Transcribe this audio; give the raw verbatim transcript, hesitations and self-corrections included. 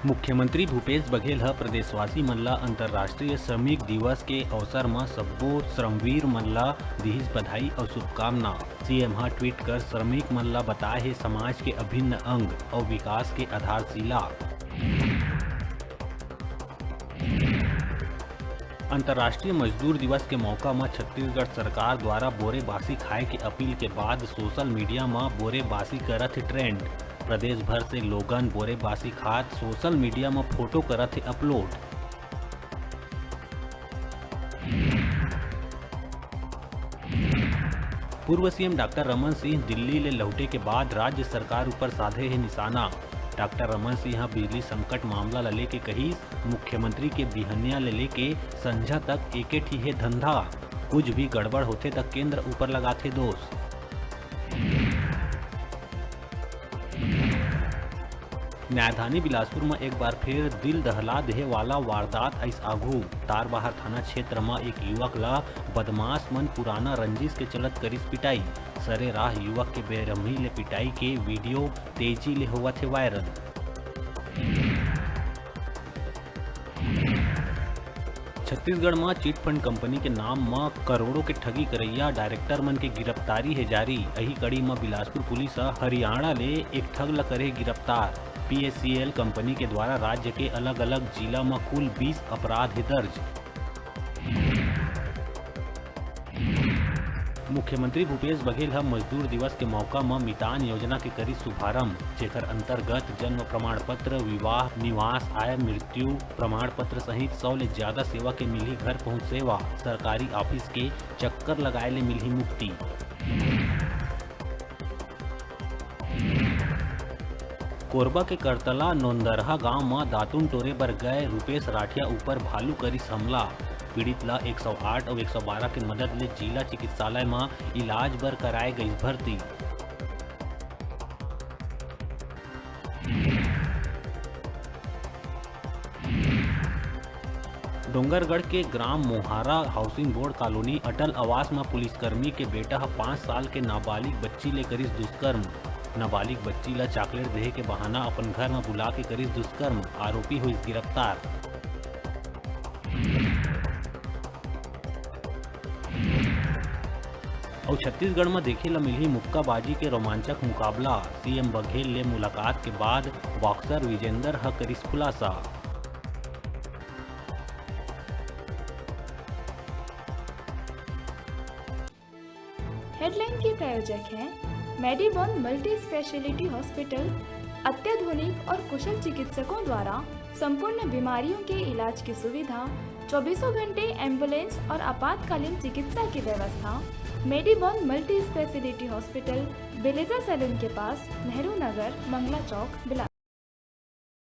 मुख्यमंत्री भूपेश बघेल ह प्रदेशवासी मन ला अंतर्राष्ट्रीय श्रमिक दिवस के अवसर म सब्बो श्रमवीर मन ला दिहिस बधाई अउ शुभकामना। सीएम ह ट्वीट कर श्रमिक मन ला बताए हे समाज के अभिन्न अंग अउ विकास के आधारशिला। अंतर्राष्ट्रीय मजदूर दिवस के मौका म छत्तीसगढ़ सरकार द्वारा बोरे बासी खाए के अपील के बाद सोशल मीडिया म बोरे बासी करत हे ट्रेंड। प्रदेश भर से लोगन बोरे बासी खात सोशल मीडिया म फोटो करत हे अपलोड। पूर्व सीएम डॉक्टर रमन सिंह दिल्ली ले लहुटे के बाद राज्य सरकार ऊपर साधे हे निशाना। डॉक्टर रमन सिंह ह बिजली संकट मामला ल लेके कहिस, मुख्यमंत्री के बिहनिया ले लेके संझा तक एके ठी हे धंधा, कुछ भी गड़बड़ होथे त केंद्र ऊपर लगाथे दोष। न्यायधानी बिलासपुर म एक बार फिर दिल दहला देहे वाला वारदात आइस आघू। तारबहार थाना क्षेत्र म एक युवक ल बदमाश मन पुराना रंजिश के चलत करिस पिटाई। सरेराह युवक के बेरहमी ले पिटाई के वीडियो तेजी ले होवत हे वायरल। छत्तीसगढ़ म चिट फंड कंपनी के नाम म करोड़ों के ठगी करइया डायरेक्टर मन के गिरफ्तारी हे जारी। अही कड़ी म बिलासपुर पुलिस ह हरियाणा ले एक ठग ल करे गिरफ्तार। पीएससीएल कंपनी के द्वारा राज्य के अलग-अलग जिला म कुल बीस अपराध हे दर्ज। मुख्यमंत्री भूपेश बघेल ह मजदूर दिवस के मौका म मितान योजना के करिस शुभारंभ, जेकर अंतर्गत जन्म प्रमाण पत्र, विवाह, निवास, आय, मृत्यु प्रमाण पत्र सहित सौ ले ज्यादा सेवा के मिलही घर पहुंच सेवा। सरकारी ऑफिस के चक्कर लगाए ले मिलही मुक्ति। कोरबा के करतला नोंदरहा गांव म दातुन टोरे बर गए रूपेश राठिया ऊपर भालू करिस हमला। पीड़ित ल एक सौ आठ अउ एक सौ बारह के मदद ले जिला चिकित्सालय म इलाज बर कराए गइस भर्ती। डोंगरगढ़ के ग्राम Mohara housing board colony Atal Awas म पुलिसकर्मी के बेटा ह पाँच साल के नाबालिग बच्ची ले करिस दुष्कर्म। नाबालिग बच्ची ल चॉकलेट देहे के बहाना अपन घर म बुला के करिस दुष्कर्म, आरोपी होइस गिरफ्तार। अउ छत्तीसगढ़ म देखे ल मिलही मुक्काबाजी के रोमांचक मुकाबला। सीएम बघेल ले मुलाकात के बाद बॉक्सर विजेंदर ह करिस खुलासा। हेडलाइन के प्रायोजक हैं मेडीबॉन मल्टी स्पेशलिटी हॉस्पिटल। अत्याधुनिक और कुशल चिकित्सकों द्वारा संपूर्ण बीमारियों के इलाज की सुविधा, चौबीसों घंटे एम्बुलेंस और आपातकालीन चिकित्सा की व्यवस्था। मेडीबॉन मल्टी स्पेशलिटी हॉस्पिटल, बेलेजा सैलून के पास, नेहरू नगर, मंगला चौक, बिलासपुर।